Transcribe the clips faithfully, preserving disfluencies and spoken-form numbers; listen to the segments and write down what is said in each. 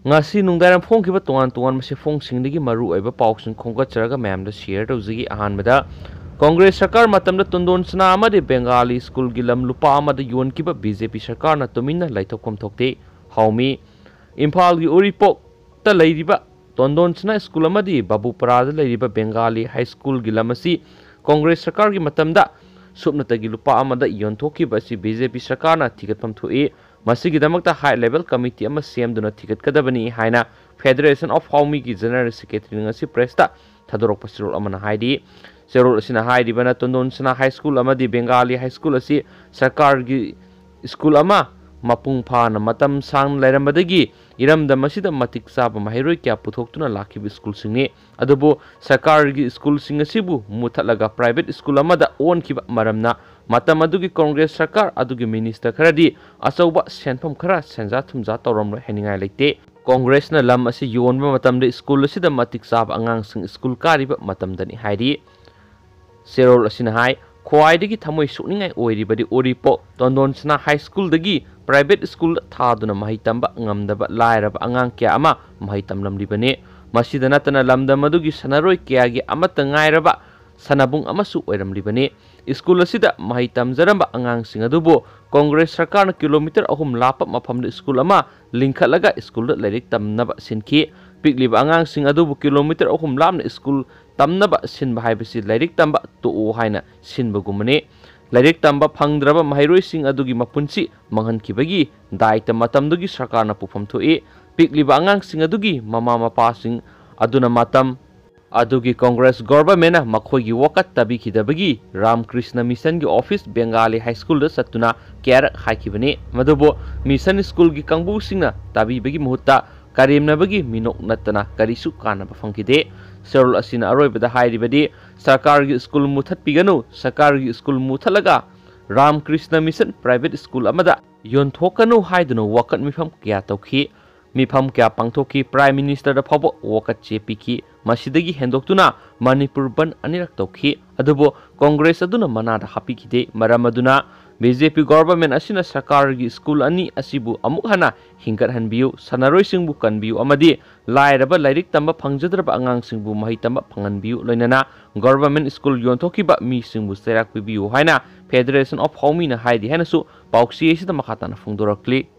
ꯉꯁꯤ ꯅꯨꯡꯗꯥꯡꯋꯥꯏꯔꯝ ꯐꯣꯡꯈꯤꯕ ꯇꯣꯉꯥꯟ ꯇꯣꯉꯥꯟꯕ ꯃꯁꯤ ꯐꯣꯡꯁꯤꯡꯗꯒꯤ ꯃꯔꯨ ꯑꯣꯏꯕ ꯄꯥꯎꯁꯤꯡ ꯈꯣꯝꯒꯠꯆꯔꯒ ꯃꯌꯥꯝꯗ ꯁꯤꯌꯔ ꯇꯧꯖꯒꯦ꯫ ꯑꯍꯥꯟꯕꯗ, ꯀꯣꯡꯒ꯭ꯔꯦꯁ ꯁꯔꯀꯥꯔ ꯃꯇꯝꯗ ꯇꯣꯟꯗꯣꯟ ꯁꯅꯥ ꯑꯃꯗꯤ ꯕꯦꯡꯒꯥꯂꯤ ꯁ꯭ꯀꯨꯜꯒꯤ ꯂꯝ ꯂꯨꯄꯥ ꯑꯃꯗ ꯌꯣꯟꯈꯤꯕ ꯕꯤ ꯖꯦ ꯄꯤ ꯁꯔꯀꯥꯔꯅ ꯇꯨꯃꯤꯟꯅ ꯂꯩꯊꯣꯛꯐꯝ ꯊꯣꯛꯇꯦ꯫ ꯍꯥꯎꯃꯤ, ꯏꯝꯐꯥꯜꯒꯤ ꯎꯔꯤꯄꯣꯛꯇ ꯂꯩꯔꯤꯕ ꯇꯣꯟꯗꯣꯟ ꯁꯅꯥ ꯁ꯭ꯀꯨꯜ ꯑꯃꯗꯤ ꯕꯥꯕꯨꯄꯔꯥꯗ ꯂꯩꯔꯤꯕ ꯕꯦꯡꯒꯥꯂꯤ ꯍꯥꯏ ꯁ꯭ꯀꯨꯜꯒꯤ ꯂꯝ ꯑꯁꯤ ꯀꯣꯡꯒ꯭ꯔꯦꯁ ꯁꯔꯀꯥꯔꯒꯤ ꯃꯇꯝꯗ ꯁꯨꯞꯅꯇꯒꯤ ꯂꯨꯄꯥ ꯑꯃꯗ ꯌꯣꯟꯊꯣꯛꯈꯤꯕ ꯑꯁꯤ ꯕꯤ ꯖꯦ ꯄꯤ ꯁꯔꯀꯥꯔꯅ ꯊꯤꯒꯠꯐꯝ ꯊꯣꯛꯏ꯫ ꯃꯁꯤꯒꯤꯗꯃꯛꯇ ꯍꯥꯏ ꯂꯦꯚꯦꯜ ꯀꯃꯤꯇꯤ ꯑꯃ ꯁꯦꯝꯗꯨꯅ ꯊꯤꯒꯠꯀꯗꯕꯅꯤ ꯍꯥꯏꯅ Federation of Haomige General Secretary ꯉꯁꯤ ꯄ꯭ꯔꯦꯁꯇ ꯊꯥꯗꯣꯔꯛꯄ ꯆꯦꯔꯣꯜ ꯑꯃꯅ ꯍꯥꯏꯔꯤ꯫ ꯆꯦꯔꯣꯜ ꯑꯁꯤꯅ ꯍꯥꯏꯔꯤꯕꯅ ꯇꯣꯟꯗꯣꯟ ꯁꯅꯥ ꯍꯥꯏ ꯁ꯭ꯀꯨꯜ ꯑꯃꯗꯤ ꯕꯦꯡꯒꯥꯂꯤ ꯍꯥꯏ ꯁ꯭ꯀꯨꯜ ꯑꯁꯤ ꯁꯔꯀꯥꯔꯒꯤ ꯁ꯭ꯀꯨꯜ ꯑꯃ ꯃꯄꯨꯡ ꯐꯥꯅ ꯃꯇꯝ ꯁꯥꯡꯅ ꯂꯩꯔꯝꯕꯗꯒꯤ ꯏꯔꯝꯗꯝ ꯑꯁꯤꯗ ꯃꯇꯤꯛ ꯆꯥꯕ ꯃꯍꯩꯔꯣꯏ ꯀꯌꯥ ꯄꯨꯊꯣꯛꯇꯨꯅ ꯂꯥꯛꯈꯤꯕ ꯁ꯭ꯀꯨꯜꯁꯤꯡꯅꯤ꯫ ꯑꯗꯨꯕꯨ ꯁꯔꯀꯥꯔꯒꯤ ꯁ꯭ꯀꯨꯜꯁꯤꯡ ꯑꯁꯤꯕꯨ ꯃꯨꯊꯠꯂꯒ ꯄ꯭ꯔꯥꯏꯚꯦꯠ ꯁ꯭ꯀꯨꯜ ꯑꯃꯗ ꯑꯣꯟꯈꯤꯕ ꯃꯔꯝꯅ ꯃꯇꯝ ꯑꯗꯨꯒꯤ ꯀꯣꯡꯒ꯭ꯔꯦꯁ ꯁꯔꯀꯥꯔ ꯑꯗꯨꯒꯤ ꯃꯤꯅꯤꯁꯇꯔ ꯈꯔꯗꯤ ꯑꯆꯧꯕ ꯁꯦꯟꯐꯝ ꯈꯔ ꯁꯦꯟꯖꯥ ꯊꯨꯝꯖꯥ ꯇꯧꯔꯝꯂꯣꯏ ꯍꯥꯏꯅꯤꯡꯉꯥꯏ ꯂꯩꯇꯦ꯫ ꯀꯣꯡꯒ꯭ꯔꯦꯁꯅ ꯂꯝ ꯑꯁꯤ ꯌꯣꯟꯕ ꯃꯇꯝꯗ ꯁ꯭ꯀꯨꯜ ꯑꯁꯤꯗ ꯃꯇꯤꯛ ꯆꯥꯕ ꯑꯉꯥꯡꯁꯤꯡ ꯁ꯭ꯀꯨꯜ ꯀꯥꯔꯤꯕ ꯃꯇꯝꯗꯅꯤ ꯍꯥꯏꯔꯤ꯫ ꯆꯦꯔꯣꯜ ꯑꯁꯤꯅ ꯍꯥꯏ, ꯈ꯭ꯋꯥꯏꯗꯒꯤ ꯊꯃꯣꯏ ꯁꯣꯛꯅꯤꯡꯉꯥꯏ ꯑꯣꯏꯔꯤꯕꯗꯤ ꯎꯔꯤꯄꯣꯛ ꯇꯣꯟꯗꯣꯟ ꯁꯅꯥ ꯍꯥꯏ ꯁ꯭ꯀꯨꯜꯗꯒꯤ ꯄ꯭ꯔꯥꯏꯚꯦꯠ ꯁ꯭ꯀꯨꯜꯗ ꯊꯥꯗꯨꯅ ꯃꯍꯩ ꯇꯝꯕ ꯉꯝꯗꯕ ꯂꯥꯏꯔꯕ ꯑꯉꯥꯡ ꯀꯌꯥ ꯑꯃ ꯃꯍꯩ ꯇꯝꯂꯝꯂꯤꯕꯅꯤ꯫ ꯃꯁꯤꯗ ꯅꯠꯇꯅ ꯂꯝꯗꯝ ꯑꯗꯨꯒꯤ ꯁꯥꯟꯅꯔꯣꯏ ꯀꯌꯥꯒꯤ ꯑꯃꯠꯇ ꯉꯥꯏꯔꯕ ꯁꯥꯟꯅꯕꯨꯡ ꯑꯃꯁꯨ ꯑꯣꯏꯔꯝꯂꯤꯕꯅꯤ꯫ ꯁ꯭ꯀꯨꯜ ꯑꯁꯤꯗ ꯃꯍꯩ ꯇꯝꯖꯔꯝꯕ ꯑꯉꯥꯡꯁꯤꯡ ꯑꯗꯨꯕꯨ ꯀꯣꯡꯒ꯭ꯔꯦꯁ ꯁꯔꯀꯥꯔꯅ ꯀꯤꯂꯣꯃꯤꯇꯔ ꯑꯍꯨꯝ ꯂꯥꯞꯄ ꯃꯐꯝꯗ ꯁ꯭ꯀꯨꯜ ꯑꯃ ꯂꯤꯡꯈꯠꯂꯒ ꯁ꯭ꯀꯨꯜꯗ ꯂꯥꯏꯔꯤꯛ ꯇꯝꯅꯕ ꯁꯤꯟꯈꯤ꯫ ꯄꯤꯛꯂꯤꯕ ꯑꯉꯥꯡꯁꯤꯡ ꯑꯗꯨꯕꯨ ꯀꯤꯂꯣꯃꯤꯇꯔ ꯑꯍꯨꯝ ꯂꯥꯞꯅ ꯁ꯭ꯀꯨꯜ ꯇꯝꯅꯕ ꯁꯤꯟꯕ ꯍꯥꯏꯕꯁꯤ ꯂꯥꯏꯔꯤꯛ ꯇꯝꯕ ꯇꯣꯛꯑꯣ ꯍꯥꯏꯅ ꯁꯤꯟꯕꯒꯨꯝꯕꯅꯤ꯫ ꯂꯥꯏꯔꯤꯛ ꯇꯝꯕ ꯐꯪꯗ꯭ꯔꯕ ꯃꯍꯩꯔꯣꯏꯁꯤꯡ ꯑꯗꯨꯒꯤ ꯃꯄꯨꯟꯁꯤ ꯃꯥꯡꯍꯟꯈꯤꯕꯒꯤ ꯗꯥꯏꯇ ꯃꯇꯝꯗꯨꯒꯤ ꯁꯔꯀꯥꯔꯅ ꯄꯨꯐꯝ ꯊꯣꯛꯏ꯫ ꯄꯤꯛꯂꯤꯕ ꯑꯉꯥꯡꯁꯤꯡ ꯑꯗꯨꯒꯤ ꯃꯃꯥ ꯃꯄꯥꯁꯤꯡ ꯑꯗꯨꯅ ꯃꯇꯝ ꯑꯗꯨꯒꯤ ꯀꯣꯡꯒ꯭ꯔꯦꯁ ꯒꯣꯚꯔꯟꯃꯦꯟꯅ ꯃꯈꯣꯏꯒꯤ ꯋꯥꯀꯠ ꯇꯥꯕꯤꯈꯤꯗꯕꯒꯤ ꯔꯥꯝꯀ꯭ꯔꯤꯁꯅ ꯃꯤꯁꯟꯒꯤ ꯑꯣꯐꯤꯁ ꯕꯦꯡꯒꯥꯂꯤ ꯍꯥꯏ ꯁ꯭ꯀꯨꯜꯗ ꯆꯠꯇꯨꯅ ꯀꯌꯥꯔꯛ ꯍꯥꯏꯈꯤꯕꯅꯤ꯫ ꯃꯗꯨꯕꯨ ꯃꯤꯁꯟ ꯁ꯭ꯀꯨꯜꯒꯤ ꯀꯥꯡꯕꯨꯁꯤꯡꯅ ꯇꯥꯕꯤꯕꯒꯤ ꯃꯍꯨꯠꯇ ꯀꯔꯦꯝꯅꯕꯒꯤ ꯃꯤꯅꯣꯛ ꯅꯠꯇꯅ ꯀꯔꯤꯁꯨ ꯀꯥꯟꯅꯕ ꯐꯪꯈꯤꯗꯦ꯫ ꯆꯦꯔꯣꯜ ꯑꯁꯤꯅ ꯑꯔꯣꯏꯕꯗ ꯍꯥꯏꯔꯤꯕꯗꯤ, ꯁꯔꯀꯥꯔꯒꯤ ꯁ꯭ꯀꯨꯜ ꯃꯨꯊꯠꯄꯤꯒꯅꯨ, ꯁꯔꯀꯥꯔꯒꯤ ꯁ꯭ꯀꯨꯜ ꯃꯨꯊꯠꯂꯒ ꯔꯥꯝꯀ꯭ꯔꯤꯁꯅ ꯃꯤꯁꯟ ꯄ꯭ꯔꯥꯏꯚꯦꯠ ꯁ꯭ꯀꯨꯜ ꯑꯃꯗ ꯌꯣꯟꯊꯣꯛꯀꯅꯨ ꯍꯥꯏꯗꯨꯅ ꯋꯥꯀꯠ ꯃꯤꯐꯝ ꯀꯌꯥ ꯇꯧꯈꯤ꯫ ꯃꯤꯐꯝ ꯀꯌꯥ ꯄꯥꯡꯊꯣꯛꯈꯤ꯫ ꯄ꯭ꯔꯥꯏꯝ ꯃꯤꯅꯤꯁꯇꯔꯗ ꯐꯥꯎꯕ ꯋꯥꯀꯠ ꯆꯦ ꯄꯤꯈꯤ꯫ ꯃꯁꯤꯗꯒꯤ ꯍꯦꯟꯗꯣꯛꯇꯨꯅ ꯃꯅꯤꯄꯨꯔ ꯕꯟ ꯑꯅꯤꯔꯛ ꯇꯧꯈꯤ꯫ ꯑꯗꯨꯕꯨ ꯀꯣꯡꯒ꯭ꯔꯦꯁ ꯑꯗꯨꯅ ꯃꯅꯥꯗ ꯍꯥꯞꯄꯤꯈꯤꯗꯦ꯫ ꯃꯔꯝ ꯑꯗꯨꯅ ꯕꯤ ꯖꯦ ꯄꯤ ꯒꯣꯚꯔꯟꯃꯦꯟꯠ ꯑꯁꯤꯅ ꯁꯔꯀꯥꯔꯒꯤ ꯁ꯭ꯀꯨꯜ ꯑꯅꯤ ꯑꯁꯤꯕꯨ ꯑꯃꯨꯛ ꯍꯟꯅ ꯍꯤꯡꯒꯠꯍꯟꯕꯤꯌꯨ, ꯁꯥꯟꯅꯔꯣꯏꯁꯤꯡꯕꯨ ꯀꯟꯕꯤꯌꯨ ꯑꯃꯗꯤ ꯂꯥꯏꯔꯕ ꯂꯥꯏꯔꯤꯛ ꯇꯝꯕ ꯐꯪꯖꯗ꯭ꯔꯕ ꯑꯉꯥꯡꯁꯤꯡꯕꯨ ꯃꯍꯩ ꯇꯝꯕ ꯐꯪꯍꯟꯕꯤꯌꯨ, ꯂꯣꯏꯅꯅ ꯒꯣꯚꯔꯟꯃꯦꯟꯠ ꯁ꯭ꯀꯨꯜ ꯌꯣꯟꯊꯣꯛꯈꯤꯕ ꯃꯤꯁꯤꯡꯕꯨ ꯆꯩꯔꯥꯛ ꯄꯤꯕꯤꯌꯨ ꯍꯥꯏꯅ ꯐꯦꯗꯔꯦꯁꯟ ꯑꯣꯐ ꯍꯥꯎꯃꯤꯅ ꯍꯥꯏꯔꯤ ꯍꯥꯏꯅꯁꯨ ꯄꯥꯎꯆꯦ ꯑꯁꯤꯗ ꯃꯈꯥ ꯇꯥꯅ ꯐꯣꯡꯗꯣꯔꯛꯂꯤ꯫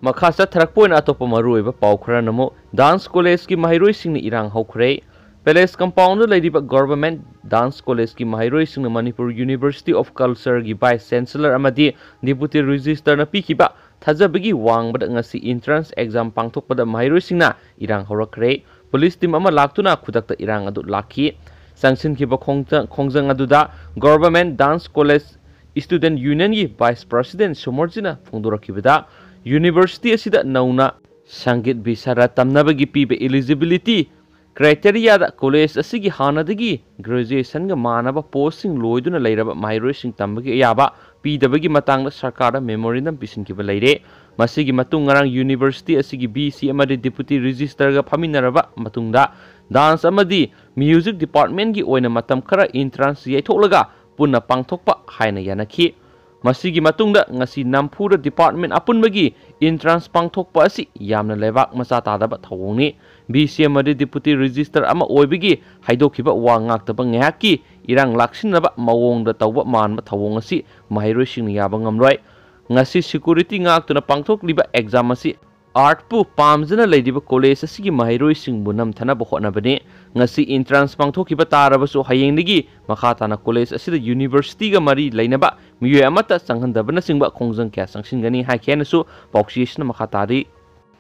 ꯃꯈꯥ ꯆꯠꯊꯔꯛꯄ ꯑꯣꯏꯅ ꯑꯇꯣꯞꯄ ꯃꯔꯨꯑꯣꯏꯕ ꯄꯥꯎ ꯈꯔꯅ ꯑꯃꯨꯛ ꯗꯥꯟꯁ ꯀꯣꯂꯦꯖꯀꯤ ꯃꯍꯩꯔꯣꯏꯁꯤꯡꯅ ꯏꯔꯥꯡ ꯍꯧꯈ꯭ꯔꯦ꯫ ꯄꯦꯂꯦꯁ ꯀꯝꯄꯥꯎꯟꯗ ꯂꯩꯔꯤꯕ ꯒꯣꯚꯔꯟꯃꯦꯟꯠ ꯗꯥꯟꯁ ꯀꯣꯂꯦꯖꯀꯤ ꯃꯍꯩꯔꯣꯏꯁꯤꯡꯅ ꯃꯅꯤꯄꯨꯔ ꯌꯨꯅꯤꯚꯔꯁꯤꯇꯤ ꯑꯣꯐ ꯀꯜꯆꯔꯒꯤ ꯚꯥꯏꯁ ꯆꯦꯟꯁꯦꯂꯔ ꯑꯃꯗꯤ ꯗꯤꯄꯨꯇꯤ ꯔꯦꯖꯤꯁꯇ꯭ꯔꯥꯔꯅ ꯄꯤꯈꯤꯕ ꯊꯥꯖꯕꯒꯤ ꯋꯥꯡꯃꯗ ꯉꯁꯤ ꯑꯦꯟꯇ꯭ꯔꯥꯟꯁ ꯑꯦꯛꯖꯥꯝ ꯄꯥꯡꯊꯣꯛꯄꯗ ꯃꯍꯩꯔꯣꯏꯁꯤꯡꯅ ꯏꯔꯥꯡ ꯍꯧꯔꯛꯈ꯭ꯔꯦ꯫ ꯄꯨꯂꯤꯁ ꯇꯤꯝ ꯑꯃ ꯂꯥꯛꯇꯨꯅ ꯈꯨꯗꯛꯇ ꯏꯔꯥꯡ ꯑꯗꯨ ꯂꯥꯛꯈꯤ꯫ ꯆꯪꯁꯤꯟꯈꯤꯕ ꯈꯣꯡꯖ-, ꯈꯣꯡꯖꯪ ꯑꯗꯨꯗ ꯒꯣꯚꯔꯟꯃꯦꯟꯠ ꯗꯥꯟꯁ ꯀꯣꯂꯦꯖ ꯁ꯭ꯇꯨꯗꯦꯟꯠ ꯌꯨꯅꯤꯌꯟꯒꯤ ꯚꯥꯏꯁ ꯄ꯭ꯔꯁꯤꯗꯦꯟꯠ ꯁꯨꯃꯔꯖꯤꯠꯅ ꯐꯣꯡꯗꯣꯔꯛꯈꯤꯕꯗ, ꯌꯨꯅꯤꯚꯔꯁꯤꯇꯤ ꯑꯁꯤꯗ ꯅꯧꯅ ꯁꯪꯒꯤꯠ ꯕꯤꯁꯥꯔꯗ ꯇꯝꯅꯕꯒꯤ ꯄꯤꯕ ꯏꯂꯤꯖꯤꯕꯤꯂꯤꯇꯤ ꯀ꯭ꯔꯥꯏꯇꯦꯔꯤꯌꯥꯗ ꯀꯣꯂꯦꯖ ꯑꯁꯤꯒꯤ ꯍꯥꯟꯅꯗꯒꯤ ꯒ꯭ꯔꯦꯖꯨꯑꯦꯁꯟꯒ ꯃꯥꯟꯅꯕ ꯄꯣꯁꯁꯤꯡ ꯂꯣꯏꯗꯨꯅ ꯂꯩꯔꯕ ꯃꯍꯩꯔꯣꯏꯁꯤꯡ ꯇꯝꯕꯒꯤ ꯑꯌꯥꯕ ꯄꯤꯗꯕꯒꯤ ꯃꯇꯥꯡꯗ ꯁꯔꯀꯥꯔꯗ ꯃꯦꯃꯣꯔꯦꯟꯗꯝ ꯄꯤꯁꯤꯟꯈꯤꯕ ꯂꯩꯔꯦ꯫ ꯃꯁꯤꯒꯤ ꯃꯇꯨꯡ ꯉꯔꯥꯡ ꯌꯨꯅꯤꯚꯔꯁꯤꯇꯤ ꯑꯁꯤꯒꯤ ꯚꯤ ꯁꯤ ꯑꯃꯗꯤ ꯗꯤꯄꯨꯇꯤ ꯔꯦꯖꯤꯁꯇ꯭ꯔꯥꯔꯒ ꯐꯝꯃꯤꯟꯅꯔꯕ ꯃꯇꯨꯡꯗ ꯗꯥꯟꯁ ꯑꯃꯗꯤ ꯃ꯭ꯌꯨꯖꯤꯛ ꯗꯤꯄꯥꯔꯠꯃꯦꯟꯠꯀꯤ ꯑꯣꯏꯅ ꯃꯇꯝ ꯈꯔ ꯑꯦꯟꯇ꯭ꯔꯥꯟꯁ ꯌꯩꯊꯣꯛꯂꯒ ꯄꯨꯟꯅ ꯄꯥꯡꯊꯣꯛꯄ ꯍꯥꯏꯅ ꯌꯥꯅꯈꯤ꯫ ꯃꯁꯤꯒꯤ ꯃꯇꯨꯡꯗ ꯉꯁꯤ ꯅꯝꯐꯨꯗ ꯗꯤꯄꯥꯔꯠꯃꯦꯟꯠ ꯑꯄꯨꯟꯕꯒꯤ ꯑꯦꯟꯇ꯭ꯔꯥꯟꯁ ꯄꯥꯡꯊꯣꯛꯄ ꯑꯁꯤ ꯌꯥꯝꯅ ꯂꯩꯕꯥꯛ ꯃꯆꯥ ꯇꯥꯗꯕ ꯊꯧꯑꯣꯡꯅꯤ꯫ ꯚꯤ ꯁꯤ ꯑꯃꯗꯤ ꯗꯤꯄꯨꯇꯤ ꯔꯦꯖꯤꯁꯇ꯭ꯔꯥꯔ ꯑꯃ ꯑꯣꯏꯕꯒꯤ ꯍꯥꯏꯗꯣꯛꯈꯤꯕ ꯋꯥ ꯉꯥꯛꯇꯕ ꯉꯥꯏꯍꯥꯛꯀꯤ ꯏꯔꯥꯡ ꯂꯥꯛꯁꯤꯟꯅꯕ ꯃꯑꯣꯡꯗ ꯇꯧꯕ ꯃꯥꯟꯕ ꯊꯧꯑꯣꯡ ꯑꯁꯤ ꯃꯍꯩꯔꯣꯏꯁꯤꯡꯅ ꯌꯥꯕ ꯉꯝꯂꯣꯏ꯫ ꯉꯁꯤ ꯁꯦꯀ꯭ꯌꯨꯔꯤꯇꯤ ꯉꯥꯛꯇꯨꯅ ꯄꯥꯡꯊꯣꯛꯂꯤꯕ ꯑꯦꯛꯖꯥꯝ ꯑꯁꯤ ꯑꯥꯔꯠꯄꯨ ꯄꯥꯝꯖꯅ ꯂꯩꯔꯤꯕ ꯀꯣꯂꯦꯖ ꯑꯁꯤꯒꯤ ꯃꯍꯩꯔꯣꯏꯁꯤꯡꯕꯨ ꯅꯝꯊꯅꯕ ꯍꯣꯠꯅꯕꯅꯤ꯫ ꯉꯁꯤ ꯑꯦꯟꯇ꯭ꯔꯥꯟꯁ ꯄꯥꯡꯊꯣꯛꯈꯤꯕ ꯇꯥꯔꯕꯁꯨ ꯍꯌꯦꯡꯗꯒꯤ ꯃꯈꯥ ꯇꯥꯅ ꯀꯣꯂꯦꯖ ꯑꯁꯤꯗ ꯌꯨꯅꯤꯚꯔꯁꯤꯇꯤꯒ ꯃꯔꯤ ꯂꯩꯅꯕ ꯃꯤꯑꯣꯏ ꯑꯃꯠꯇ ꯆꯪꯍꯟꯗꯕꯅꯆꯤꯡꯕ ꯈꯣꯡꯖꯪ ꯀꯌꯥ ꯆꯪꯁꯤꯟꯒꯅꯤ ꯍꯥꯏꯈꯤ ꯍꯥꯏꯅꯁꯨ ꯄꯥꯎꯆꯦ ꯑꯁꯤꯅ ꯃꯈꯥ ꯇꯥꯔꯤ꯫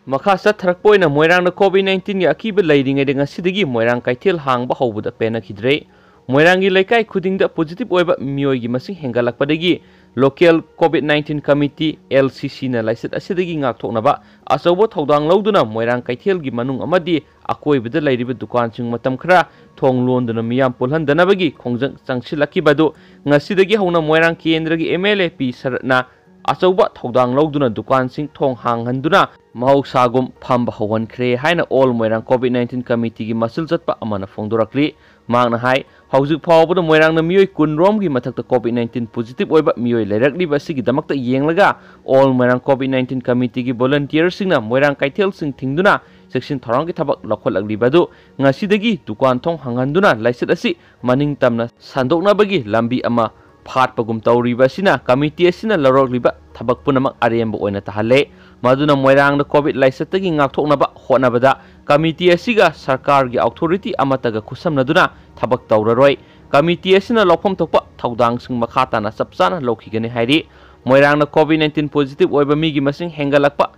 ꯃꯈꯥ ꯆꯠꯊꯔꯛꯄ ꯑꯣꯏꯅ ꯃꯣꯏꯔꯥꯡꯗ ꯀꯣꯚꯤꯗ ꯅꯥꯏꯟꯇꯤꯟꯒꯤ ꯑꯀꯤꯕ ꯂꯩꯔꯤꯉꯩꯗ ꯉꯁꯤꯗꯒꯤ ꯃꯣꯏꯔꯥꯡ ꯀꯩꯊꯦꯜ ꯍꯥꯡꯕ ꯍꯧꯕꯗ ꯄꯦꯟꯅꯈꯤꯗ꯭ꯔꯦ꯫ ꯃꯣꯏꯔꯥꯡꯒꯤ ꯂꯩꯀꯥꯏ ꯈꯨꯗꯤꯡꯗ ꯄꯣꯖꯤꯇꯤꯚ ꯑꯣꯏꯕ ꯃꯤꯑꯣꯏꯒꯤ ꯃꯁꯤꯡ ꯍꯦꯟꯒꯠꯂꯛꯄꯗꯒꯤ local COVID nineteen committee, L C ꯁꯤꯅ ꯂꯥꯏꯆꯠ ꯑꯁꯤꯗꯒꯤ ꯉꯥꯛꯊꯣꯛꯅꯕ ꯑꯆꯧꯕ ꯊꯧꯗꯥꯡ ꯂꯧꯗꯨꯅ ꯃꯣꯏꯔꯥꯡ ꯀꯩꯊꯦꯜꯒꯤ ꯃꯅꯨꯡ ꯑꯃꯗꯤ ꯑꯀꯣꯏꯕꯗ ꯂꯩꯔꯤꯕ ꯗꯨꯀꯥꯟꯁꯤꯡ ꯃꯇꯝ ꯈꯔ ꯊꯣꯡ ꯂꯣꯟꯗꯨꯅ ꯃꯤꯌꯥꯝ ꯄꯨꯜꯍꯟꯗꯅꯕꯒꯤ ꯈꯣꯡꯖꯪ ꯆꯪꯁꯤꯜꯂꯛꯈꯤꯕ ꯑꯗꯨ ꯉꯁꯤꯗꯒꯤ ꯍꯧꯅ ꯃꯣꯏꯔꯥꯡ ꯀꯦꯟꯗ꯭ꯔꯒꯤ ꯑꯦꯝ ꯑꯦꯜ ꯑꯦ ꯄꯤ ꯁꯔꯠꯅ ꯑꯆꯧꯕ ꯊꯧꯗꯥꯡ ꯂꯧꯗꯨꯅ ꯗꯨꯀꯥꯟꯁꯤꯡ ꯊꯣꯡ ꯍꯥꯡꯍꯟꯗꯨꯅ ꯃꯍꯧꯁꯥꯒꯨꯝ ꯐꯝꯕ ꯍꯧꯍꯟꯈ꯭ꯔꯦ ꯍꯥꯏꯅ All Moirang COVID nineteen Committeeꯒꯤ ꯃꯁꯤꯜ ꯆꯠꯄ ꯑꯃꯅ ꯐꯣꯡꯗꯣꯔꯛꯂꯤ꯫ ꯃꯍꯥꯛꯅ ꯍꯥꯏ, ꯍꯧꯖꯤꯛ ꯐꯥꯎꯕꯗ ꯃꯣꯏꯔꯥꯡꯗ ꯃꯤꯑꯣꯏ ꯀꯨꯟ ꯔꯣꯝꯒꯤ ꯃꯊꯛꯇ COVID nineteen positive ꯑꯣꯏꯕ ꯃꯤꯑꯣꯏ ꯂꯩꯔꯛꯂꯤꯕ ꯑꯁꯤꯒꯤꯗꯃꯛꯇ ꯌꯦꯡꯂꯒ All Moirang COVID nineteen Committeeꯒꯤ volunteerꯁꯤꯡꯅ ꯃꯣꯏꯔꯥꯡ ꯀꯩꯊꯦꯜꯁꯤꯡ ꯊꯤꯡꯗꯨꯅ ꯆꯦꯛꯁꯤꯟ ꯊꯧꯔꯥꯡꯒꯤ ꯊꯕꯛ ꯂꯧꯈꯠꯂꯛꯂꯤꯕ ꯑꯗꯨ ꯉꯁꯤꯗꯒꯤ ꯗꯨꯀꯥꯟ ꯊꯣꯡ ꯍꯥꯡꯍꯟꯗꯨꯅ ꯂꯥꯏꯆꯠ ꯑꯁꯤ ꯃꯅꯤꯡ ꯇꯝꯅ ꯁꯟꯗꯣꯛꯅꯕꯒꯤ ꯂꯝꯕꯤ ꯑꯃ ꯐꯥꯠꯄꯒꯨꯝ ꯇꯧꯔꯤꯕ ꯑꯁꯤꯅ committee ꯑꯁꯤꯅ ꯂꯧꯔꯛꯂꯤꯕ ꯊꯕꯛ ꯄꯨꯝꯅꯃꯛ ꯑꯔꯦꯝꯕ ꯑꯣꯏꯅ ꯇꯥꯍꯜꯂꯦ꯫ ꯃꯗꯨꯅ ꯃꯣꯏꯔꯥꯡꯗ COVID ꯂꯥꯏꯆꯠꯇꯒꯤ ꯉꯥꯛꯊꯣꯛꯅꯕ ꯍꯣꯠꯅꯕꯗ committee ꯑꯁꯤꯒ ꯁꯔꯀꯥꯔꯒꯤ authority ꯑꯃꯠꯇꯒ ꯈꯨꯠꯁꯝꯅꯗꯨꯅ ꯊꯕꯛ ꯇꯧꯔꯔꯣꯏ꯫ Committee ꯑꯁꯤꯅ ꯂꯧꯐꯝ ꯊꯣꯛꯄ ꯊꯧꯗꯥꯡꯁꯤꯡ ꯃꯈꯥ ꯇꯥꯅ ꯆꯞ ꯆꯥꯅ ꯂꯧꯈꯤꯒꯅꯤ ꯍꯥꯏꯔꯤ꯫ ꯃꯣꯏꯔꯥꯡꯗ COVID nineteen positive ꯑꯣꯏꯕ ꯃꯤꯒꯤ ꯃꯁꯤꯡ ꯍꯦꯟꯒꯠꯂꯛꯄ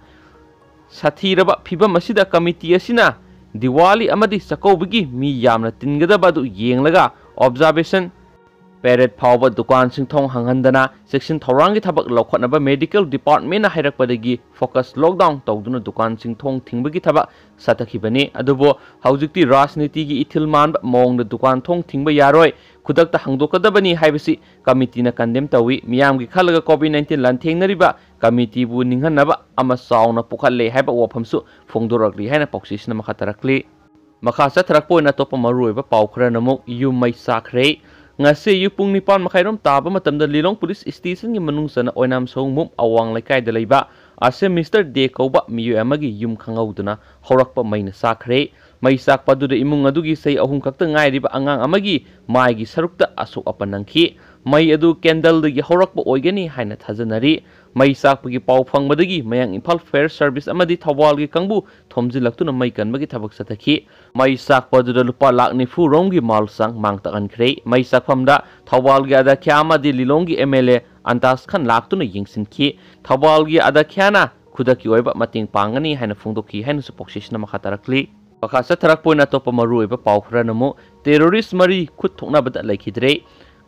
ꯁꯥꯊꯤꯔꯕ ꯐꯤꯚꯝ ꯑꯁꯤꯗ committee ꯑꯁꯤꯅ ꯗꯤꯋꯥꯂꯤ ꯑꯃꯗꯤ ꯆꯥꯛꯀꯧꯕꯒꯤ ꯃꯤ ꯌꯥꯝꯅ ꯇꯤꯟꯒꯗꯕ ꯑꯗꯨ ꯌꯦꯡꯂꯒ observation period ꯐꯥꯎꯕ ꯗꯨꯀꯥꯟꯁꯤꯡ ꯊꯣꯡ ꯍꯥꯡꯍꯟꯗꯅ ꯆꯦꯛꯁꯤꯟ ꯊꯧꯔꯥꯡꯒꯤ ꯊꯕꯛ ꯂꯧꯈꯠꯅꯕ medical departmentꯅ ꯍꯥꯏꯔꯛꯄꯗꯒꯤ focus lockdown ꯇꯧꯗꯨꯅ ꯗꯨꯀꯥꯟꯁꯤꯡ ꯊꯣꯡ ꯊꯤꯡꯕꯒꯤ ꯊꯕꯛ ꯆꯠꯊꯈꯤꯕꯅꯤ꯫ ꯑꯗꯨꯕꯨ ꯍꯧꯖꯤꯛꯇꯤ ꯔꯥꯖꯅꯤꯇꯤꯒꯤ ꯏꯊꯤꯜ ꯃꯥꯟꯕ ꯃꯑꯣꯡꯗ ꯗꯨꯀꯥꯟ ꯊꯣꯡ ꯊꯤꯡꯕ ꯌꯥꯔꯣꯏ, ꯈꯨꯗꯛꯇ ꯍꯥꯡꯗꯣꯛꯀꯗꯕꯅꯤ ꯍꯥꯏꯕꯁꯤ committeeꯅ condemn ꯇꯧꯏ꯫ ꯃꯤꯌꯥꯝꯒꯤ ꯈꯜꯂꯒ COVID nineteen ꯂꯥꯟꯊꯦꯡꯅꯔꯤꯕ committeeꯕꯨ ꯅꯤꯡꯍꯟꯅꯕ ꯑꯃ ꯆꯥꯎꯅ ꯄꯨꯈꯠꯂꯦ ꯍꯥꯏꯕ ꯋꯥꯐꯝꯁꯨ ꯐꯣꯡꯗꯣꯔꯛꯂꯤ ꯍꯥꯏꯅ ꯄꯥꯎꯆꯦꯁꯤꯅ ꯃꯈꯥ ꯇꯥꯔꯛꯂꯤ꯫ ꯃꯈꯥ ꯆꯠꯊꯔꯛꯄ ꯑꯣꯏꯅ ꯑꯇꯣꯞꯄ ꯃꯔꯨꯑꯣꯏꯕ ꯄꯥꯎ ꯈꯔꯅ ꯑꯃꯨꯛ ꯌꯨꯝ ꯃꯩ ꯆꯥꯛꯈ꯭ꯔꯦ꯫ ꯉꯁꯤ ꯑꯌꯨꯛ ꯄꯨꯡ ꯅꯤꯄꯥꯟ ꯃꯈꯥꯏꯔꯣꯝ ꯇꯥꯕ ꯃꯇꯝꯗ ꯂꯤꯂꯣꯡ ꯄꯨꯂꯤꯁ ꯁ꯭ꯇꯦꯁꯟꯒꯤ ꯃꯅꯨꯡ ꯆꯟꯅ ꯑꯣꯏꯅꯥꯝ ꯁꯑꯣꯡꯕꯨꯡ ꯑꯋꯥꯡ ꯂꯩꯀꯥꯏꯗ ꯂꯩꯕ ꯑꯁꯦꯝ ꯃꯤꯁꯇꯔ ꯗꯦ ꯀꯧꯕ ꯃꯤꯑꯣꯏ ꯑꯃꯒꯤ ꯌꯨꯝ ꯈꯪꯍꯧꯗꯅ ꯍꯧꯔꯛꯄ ꯃꯩꯅ ꯆꯥꯛꯈ꯭ꯔꯦ꯫ ꯃꯩ ꯆꯥꯛꯄ ꯑꯗꯨꯗ ꯏꯃꯨꯡ ꯑꯗꯨꯒꯤ ꯆꯍꯤ ꯑꯍꯨꯝ ꯈꯛꯇ ꯉꯥꯏꯔꯤꯕ ꯑꯉꯥꯡ ꯑꯃꯒꯤ ꯃꯥꯏꯒꯤ ꯁꯔꯨꯛꯇ ꯑꯁꯣꯛ ꯑꯄꯟ ꯅꯪꯈꯤ꯫ ꯃꯩ ꯑꯗꯨ candleꯗꯒꯤ ꯍꯧꯔꯛꯄ ꯑꯣꯏꯒꯅꯤ ꯍꯥꯏꯅ ꯊꯥꯖꯅꯔꯤ꯫ ꯃꯩ ꯆꯥꯛꯄꯒꯤ ꯄꯥꯎ ꯐꯪꯕꯗꯒꯤ ꯃꯌꯥꯡ ꯏꯝꯐꯥꯜ Fire Service ꯑꯃꯗꯤ ꯊꯧꯕꯥꯜꯒꯤ ꯀꯥꯡꯕꯨ ꯊꯣꯝꯖꯤꯜꯂꯛꯇꯨꯅ ꯃꯩ ꯀꯟꯕꯒꯤ ꯊꯕꯛ ꯆꯠꯊꯈꯤ꯫ ꯃꯩ ꯆꯥꯛꯄ ꯑꯗꯨꯗ ꯂꯨꯄꯥ ꯂꯥꯈ ꯅꯤꯐꯨ ꯔꯣꯝꯒꯤ ꯃꯥꯜ ꯆꯥꯡ ꯃꯥꯡ ꯇꯥꯛꯍꯟꯈ꯭ꯔꯦ꯫ ꯃꯩ ꯆꯥꯛꯐꯝꯗ ꯊꯧꯕꯥꯜꯒꯤ ꯑꯗ꯭ꯌꯛꯁ ꯑꯃꯗꯤ ꯂꯤꯂꯣꯡꯒꯤ MLA ꯑꯟꯇꯥꯖ ꯈꯥꯟ ꯂꯥꯛꯇꯨꯅ ꯌꯦꯡꯁꯤꯟꯈꯤ꯫ ꯊꯧꯕꯥꯜꯒꯤ ꯑꯗ꯭ꯌꯛꯁꯅ ꯈꯨꯗꯛꯀꯤ ꯑꯣꯏꯕ ꯃꯇꯦꯡ ꯄꯥꯡꯒꯅꯤ ꯍꯥꯏꯅ ꯐꯣꯡꯗꯣꯛꯈꯤ ꯍꯥꯏꯅꯁꯨ ꯄꯥꯎꯆꯦꯁꯤꯅ ꯃꯈꯥ ꯇꯥꯔꯛꯂꯤ꯫ ꯃꯈꯥ ꯆꯠꯊꯔꯛꯄ ꯑꯣꯏꯅ ꯑꯇꯣꯞꯄ ꯃꯔꯨꯑꯣꯏꯕ ꯄꯥꯎ ꯈꯔꯅ ꯑꯃꯨꯛ terrorist ꯃꯔꯤ ꯈꯨꯠ ꯊꯣꯛꯅꯕꯗ ꯂꯩꯈꯤꯗ꯭ꯔꯦ꯫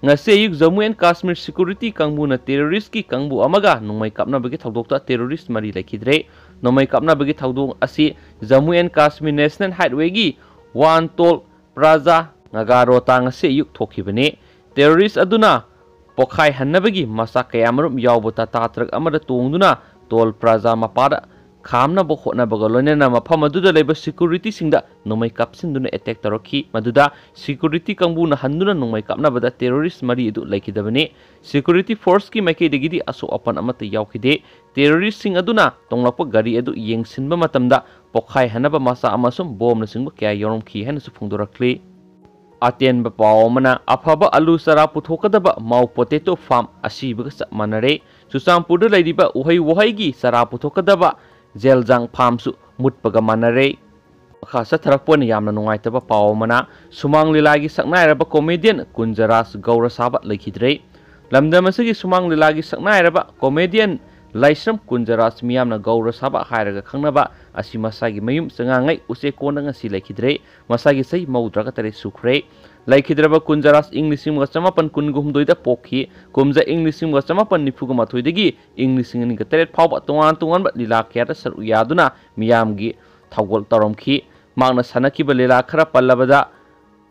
ꯉꯁꯤ ꯑꯌꯨꯛ ꯖꯝꯃꯨ ꯑꯦꯟ ꯀꯥꯁꯃꯤꯔ security ꯀꯥꯡꯕꯨꯅ terroristꯀꯤ ꯀꯥꯡꯕꯨ ꯑꯃꯒ ꯅꯣꯡꯃꯩ ꯀꯥꯞꯅꯕꯒꯤ ꯊꯧꯗꯣꯛꯇ terrorist ꯃꯔꯤ ꯂꯩꯈꯤꯗ꯭ꯔꯦ꯫ ꯅꯣꯡꯃꯩ ꯀꯥꯞꯅꯕꯒꯤ ꯊꯧꯗꯣꯛ ꯑꯁꯤ ꯖꯝꯃꯨ ꯑꯦꯟ ꯀꯥꯁꯃꯤꯔ National Highwayꯒꯤ ꯋꯥꯟ ꯇꯣꯜ ꯄ꯭ꯂꯥꯖꯥ ꯉꯒꯥꯔꯣꯇꯥ ꯉꯁꯤ ꯑꯌꯨꯛ ꯊꯣꯛꯈꯤꯕꯅꯤ꯫ Terrorist ꯑꯗꯨꯅ ꯄꯣꯈꯥꯏꯍꯟꯅꯕꯒꯤ ꯃꯆꯥꯛ ꯀꯌꯥꯃꯔꯨꯝ ꯌꯥꯎꯕ ꯇꯥꯇꯥ ꯇ꯭ꯔꯛ ꯑꯃꯗ ꯇꯣꯡꯗꯨꯅ ꯇꯣꯜ ꯄ꯭ꯂꯥꯖꯥ ꯃꯄꯥꯗ ꯈꯥꯝꯅꯕ ꯍꯣꯠꯅꯕꯒ ꯂꯣꯏꯅꯅ ꯃꯐꯝ ꯑꯗꯨꯗ ꯂꯩꯕ ꯁꯦꯀ꯭ꯌꯨꯔꯤꯇꯤꯁꯤꯡꯗ ꯅꯣꯡꯃꯩ ꯀꯥꯞꯁꯤꯟꯗꯨꯅ ꯑꯦꯇꯦꯛ ꯇꯧꯔꯛꯈꯤ꯫ ꯃꯗꯨꯗ ꯁꯦꯀ꯭ꯌꯨꯔꯤꯇꯤ ꯀꯥꯡꯕꯨꯅ ꯍꯟꯗꯨꯅ ꯅꯣꯡꯃꯩ ꯀꯥꯞꯅꯕꯗ ꯇꯦꯔꯣꯔꯤꯁ ꯃꯔꯤ ꯑꯗꯨ ꯂꯩꯈꯤꯗꯕꯅꯤ꯫ ꯁꯦꯀ꯭ꯌꯨꯔꯤꯇꯤ ꯐꯣꯔꯁꯀꯤ ꯃꯥꯏꯀꯩꯗꯒꯤꯗꯤ ꯑꯁꯣꯛ ꯑꯄꯟ ꯑꯃꯠꯇ ꯌꯥꯎꯈꯤꯗꯦ꯫ ꯇꯦꯔꯣꯔꯤꯁꯁꯤꯡ ꯑꯗꯨꯅ ꯇꯣꯡꯂꯛꯄ ꯒꯥꯔꯤ ꯑꯗꯨ ꯌꯦꯡꯁꯤꯟꯕ ꯃꯇꯝꯗ ꯄꯣꯈꯥꯏꯍꯟꯅꯕ ꯃꯆꯥꯛ ꯑꯃꯁꯨꯡ ꯕꯣꯝꯅꯆꯤꯡꯕ ꯀꯌꯥ ꯌꯥꯎꯔꯝꯈꯤ ꯍꯥꯏꯅꯁꯨ ꯐꯣꯡꯗꯣꯔꯛꯂꯤ꯫ ꯑꯇꯦꯟꯕ ꯄꯥꯎ ꯑꯃꯅ, ꯑꯐꯕ ꯑꯂꯨ ꯆꯥꯔꯥ ꯄꯨꯊꯣꯛꯀꯗꯕ ꯃꯥꯎ ꯄꯣꯇꯦꯇꯣ ꯐꯥꯔꯝ ꯑꯁꯤꯕꯒ ꯆꯞ ꯃꯥꯟꯅꯔꯦ꯫ ꯆꯨꯔꯆꯥꯟꯄꯨꯔꯗ ꯂꯩꯔꯤꯕ ꯎꯍꯩ ꯋꯥꯍꯩꯒꯤ ꯆꯥꯔꯥ ꯄꯨꯊꯣꯛꯀꯗꯕ ꯖꯦꯜꯖꯥꯡ ꯐꯥꯔꯝꯁꯨ ꯃꯨꯠꯄꯒ ꯃꯥꯟꯅꯔꯦ꯫ ꯃꯈꯥ ꯆꯠꯊꯔꯛꯄ ꯑꯣꯏꯅ ꯌꯥꯝꯅ ꯅꯨꯡꯉꯥꯏꯇꯕ ꯄꯥꯎ ꯑꯃꯅ, ꯁꯨꯃꯥꯡ ꯂꯤꯂꯥꯒꯤ ꯁꯛꯅꯥꯏꯔꯕ ꯀꯣꯃꯦꯗꯤꯌꯟ ꯀꯨꯟꯖꯔꯥꯖ ꯒꯧꯔ ꯁꯥꯕ ꯂꯩꯈꯤꯗ꯭ꯔꯦ꯫ ꯂꯝꯗꯝ ꯑꯁꯤꯒꯤ ꯁꯨꯃꯥꯡ ꯂꯤꯂꯥꯒꯤ ꯁꯛꯅꯥꯏꯔꯕ ꯀꯣꯃꯦꯗꯤꯌꯟ ꯂꯥꯏꯁ꯭ꯔꯝ ꯀꯨꯟꯖꯔꯥꯖ ꯃꯤꯌꯥꯝꯅ ꯒꯧꯔ ꯁꯥꯕ ꯍꯥꯏꯔꯒ ꯈꯪꯅꯕ ꯑꯁꯤ ꯃꯁꯥꯒꯤ ꯃꯌꯨꯝ ꯆꯉꯥꯡꯉꯩ ꯎꯆꯦꯛ ꯀꯣꯟꯗ ꯉꯁꯤ ꯂꯩꯈꯤꯗ꯭ꯔꯦ꯫ ꯃꯁꯥꯒꯤ ꯆꯍꯤ ꯃꯧꯗ꯭ꯔꯥꯒ ꯇꯔꯦꯠ ꯁꯨꯈ꯭ꯔꯦ꯫ ꯂꯩꯈꯤꯗ꯭ꯔꯕ ꯀꯨꯟꯖꯔꯥꯖ ꯏꯪ ꯂꯤꯁꯤꯡ ꯑꯃꯒ ꯆꯃꯥꯄꯟ ꯀꯨꯟꯒ ꯍꯨꯝꯗꯣꯏꯗ ꯄꯣꯛꯈꯤ꯫ ꯀꯨꯝꯖꯥ ꯏꯪ ꯂꯤꯁꯤꯡ ꯑꯃꯒ ꯆꯃꯥꯄꯟ ꯅꯤꯐꯨꯒ ꯃꯥꯊꯣꯏꯗꯒꯤ ꯏꯪ ꯂꯤꯁꯤꯡ ꯑꯅꯤꯒ ꯇꯔꯦꯠ ꯐꯥꯎꯕ ꯇꯣꯉꯥꯟ ꯇꯣꯉꯥꯟꯕ ꯂꯤꯂꯥ ꯀꯌꯥꯗ ꯁꯔꯨꯛ ꯌꯥꯗꯨꯅ ꯃꯤꯌꯥꯝꯒꯤ ꯊꯧꯒꯜ ꯇꯧꯔꯝꯈꯤ꯫ ꯃꯍꯥꯛꯅ ꯁꯥꯟꯅꯈꯤꯕ ꯂꯤꯂꯥ ꯈꯔ ꯄꯜꯂꯕꯗ,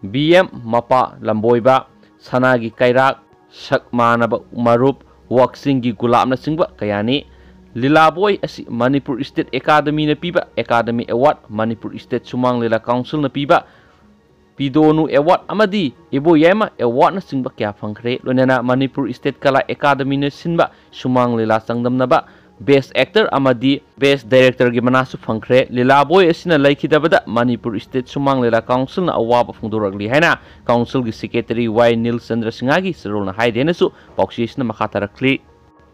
ꯕꯤ ꯑꯦꯝ ꯃꯄꯥ ꯂꯝꯕꯣꯏꯕ, ꯁꯅꯥꯒꯤ ꯀꯩꯔꯥꯛ, ꯁꯛ ꯃꯥꯟꯅꯕ ꯃꯔꯨꯞ, ꯋꯥꯛꯆꯤꯡꯒꯤ ꯒꯨꯂꯥꯞꯅꯆꯤꯡꯕ ꯀꯌꯥꯅꯤ꯫ ꯂꯤꯂꯥꯕꯣꯏ ꯑꯁꯤ ꯃꯅꯤꯄꯨꯔ ꯁ꯭ꯇꯦꯠ ꯑꯦꯀꯥꯗꯃꯤꯅ ꯄꯤꯕ ꯑꯦꯀꯥꯗꯃꯤ ꯑꯦꯋꯥꯔꯗ, ꯃꯅꯤꯄꯨꯔ ꯁ꯭ꯇꯦꯠ ꯁꯨꯃꯥꯡ ꯂꯤꯂꯥ ꯀꯥꯎꯟꯁꯤꯜꯅ ꯄꯤꯕ ꯄꯤꯗꯣꯅꯨ ꯑꯦꯋꯥꯔꯗ ꯑꯃꯗꯤ ꯏꯕꯣꯌꯥꯏꯃ ꯑꯦꯋꯥꯔꯗꯅꯆꯤꯡꯕ ꯀꯌꯥ ꯐꯪꯈ꯭ꯔꯦ꯫ ꯂꯣꯏꯅꯅ ꯃꯅꯤꯄꯨꯔ ꯁ꯭ꯇꯦꯠ ꯀꯂꯥ ꯑꯦꯀꯥꯗꯃꯤꯅ ꯁꯤꯟꯕ ꯁꯨꯃꯥꯡ ꯂꯤꯂꯥ ꯆꯥꯡꯗꯝꯅꯕ ꯕꯦꯁ꯭ꯠ ꯑꯦꯛꯇꯔ ꯑꯃꯗꯤ ꯕꯦꯁ꯭ꯠ ꯗꯥꯏꯔꯦꯛꯇꯔꯒꯤ ꯃꯅꯥꯁꯨ ꯐꯪꯈ꯭ꯔꯦ꯫ ꯂꯤꯂꯥꯕꯣꯏ ꯑꯁꯤꯅ ꯂꯩꯈꯤꯗꯕꯗ ꯃꯅꯤꯄꯨꯔ ꯁ꯭ꯇꯦꯠ ꯁꯨꯃꯥꯡ ꯂꯤꯂꯥ ꯀꯥꯎꯟꯁꯤꯜꯅ ꯑꯋꯥꯕ ꯐꯣꯡꯗꯣꯔꯛꯂꯤ ꯍꯥꯏꯅ ꯀꯥꯎꯟꯁꯤꯜꯒꯤ ꯁꯦꯀ꯭ꯔꯦꯇꯔꯤ ꯋꯥꯏ ꯅꯤꯜ ꯆꯟꯗ꯭ꯔ ꯁꯤꯡꯍꯒꯤ ꯆꯦꯔꯣꯜꯅ ꯍꯥꯏꯔꯤ ꯍꯥꯏꯅꯁꯨ ꯄꯥꯎꯆꯦ ꯑꯁꯤꯅ ꯃꯈꯥ ꯇꯥꯔꯛꯂꯤ꯫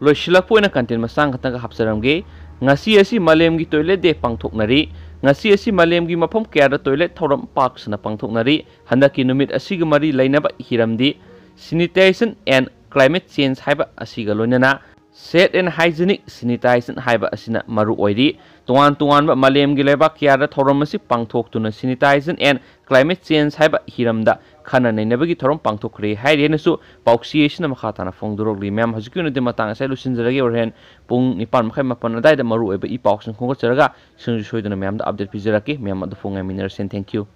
ꯂꯣꯏꯁꯤꯜꯂꯛꯄ ꯑꯣꯏꯅ ꯀꯟꯇꯦꯟ ꯃꯆꯥ ꯈꯛꯇꯪꯒ ꯍꯥꯞꯆꯔꯝꯒꯦ꯫ ꯉꯁꯤ ꯑꯁꯤ ꯃꯥꯂꯦꯝꯒꯤ ꯇꯣꯏꯂꯦꯠ ꯗꯦ ꯄꯥꯡꯊꯣꯛꯅꯔꯤ꯫ ꯉꯁꯤ ꯑꯁꯤ ꯃꯥꯂꯦꯝꯒꯤ ꯃꯐꯝ ꯀꯌꯥꯗ ꯇꯣꯏꯂꯦꯠ ꯊꯧꯔꯝ ꯄꯥꯛ ꯁꯟꯅ ꯄꯥꯡꯊꯣꯛꯅꯔꯤ꯫ ꯍꯟꯗꯛꯀꯤ ꯅꯨꯃꯤꯠ ꯑꯁꯤꯒ ꯃꯔꯤ ꯂꯩꯅꯕ ꯍꯤꯔꯝꯗꯤ Sanitation and Climate Change ꯍꯥꯏꯕ ꯑꯁꯤꯒ ꯂꯣꯏꯅꯅ Safe and Hygienic Sanitation ꯍꯥꯏꯕ ꯑꯁꯤꯅ ꯃꯔꯨ ꯑꯣꯏꯔꯤ꯫ ꯇꯣꯉꯥꯟ ꯇꯣꯉꯥꯟꯕ ꯃꯥꯂꯦꯝꯒꯤ ꯂꯩꯕꯥꯛ ꯀꯌꯥꯗ ꯊꯧꯔꯝ ꯑꯁꯤ ꯄꯥꯡꯊꯣꯛꯇꯨꯅ Sanitation and Climate Change ꯍꯥꯏꯕ ꯍꯤꯔꯝꯗ ꯈꯟꯅ ꯅꯩꯅꯕꯒꯤ ꯊꯧꯔꯝ ꯄꯥꯡꯊꯣꯛꯈ꯭ꯔꯦ ꯍꯥꯏꯔꯤ ꯍꯥꯏꯅꯁꯨ ꯄꯥꯎꯆꯦ ꯑꯁꯤꯅ ꯃꯈꯥ ꯇꯥꯅ ꯐꯣꯡꯗꯣꯔꯛꯂꯤ꯫ ꯃꯌꯥꯝ, ꯍꯧꯖꯤꯛꯀꯤ ꯑꯣꯏꯅꯗꯤ ꯃꯇꯥꯡ ꯑꯁꯤꯗ ꯂꯣꯏꯁꯤꯟꯖꯔꯒꯦ꯫ ꯍꯣꯔꯦꯟ ꯄꯨꯡ ꯅꯤꯄꯥꯟ ꯃꯈꯥꯏ, ꯃꯥꯄꯟ ꯑꯗꯨꯋꯥꯏꯗ ꯃꯔꯨꯑꯣꯏꯕ ꯏ ꯄꯥꯎꯁꯤꯡ ꯈꯣꯝꯒꯠꯆꯔꯒ ꯁꯤꯡꯁꯨ ꯁꯣꯏꯗꯅ ꯃꯌꯥꯝꯗ update ꯄꯤꯖꯔꯛꯀꯦ꯫ ꯃꯌꯥꯝ ꯑꯗꯨ ꯐꯣꯡ ꯉꯥꯏꯃꯤꯟꯅꯔꯁꯦ꯫ Thank you꯫